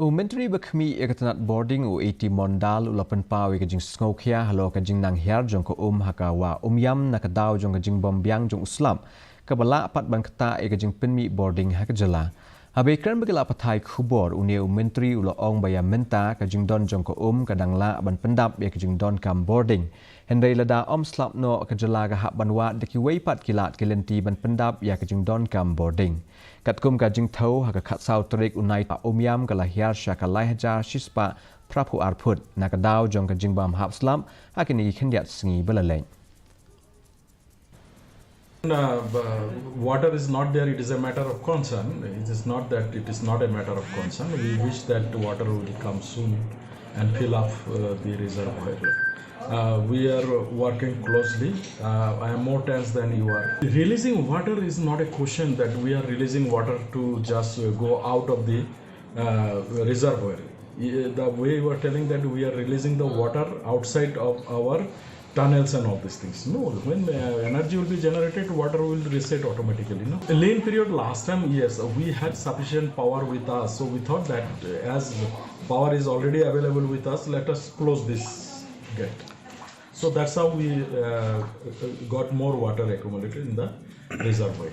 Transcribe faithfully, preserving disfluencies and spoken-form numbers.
U Myntri ba khmih ïa ka tnat bording, u A T Mondal, u la pynpaw ïa ka jingsngewkhia halor ka jingnang hiar jong ka um ha ka Wah Umiam na ka daw jong ka jingbym biang jong u slap kaba lah pat ban ktah ïa ka jingpynmih bording ha ka jylla. Haba ïakren bad ki lad pathai khubor, une u Myntri u la ong ba ïa mynta ka jingdon jong ka um ka dang lah ban pyndap ïa ka jingdonkam bording. Hynrei lada ym slap noh, ka jylla ka hap ban wad da kiwei pat ki lad ki lynti ban pyndap ïa ka jingdonkam bording. Katkum ka jingthew, ha ka khatsaw tarik u Naitung, Wah Umiam ka la hiar sha ka lai hajar shispah phraphew ar phut na ka daw jong ka jingbym hap slap ha kine ki khyndiat sngi ba la leit. Uh, water is not there, it is a matter of concern. It is not that it is not a matter of concern. We wish that water will come soon and fill up uh, the reservoir. Uh, we are working closely. Uh, I am more tense than you are. Releasing water is not a question that we are releasing water to just uh, go out of the uh, reservoir. Uh, The way you are telling that we are releasing the water outside of our tunnels and all these things. No, when uh, energy will be generated, water will reset automatically. No, the lean period last time, yes, we had sufficient power with us, so we thought that uh, as power is already available with us, let us close this gate. So that's how we uh, got more water accumulated in the reservoir.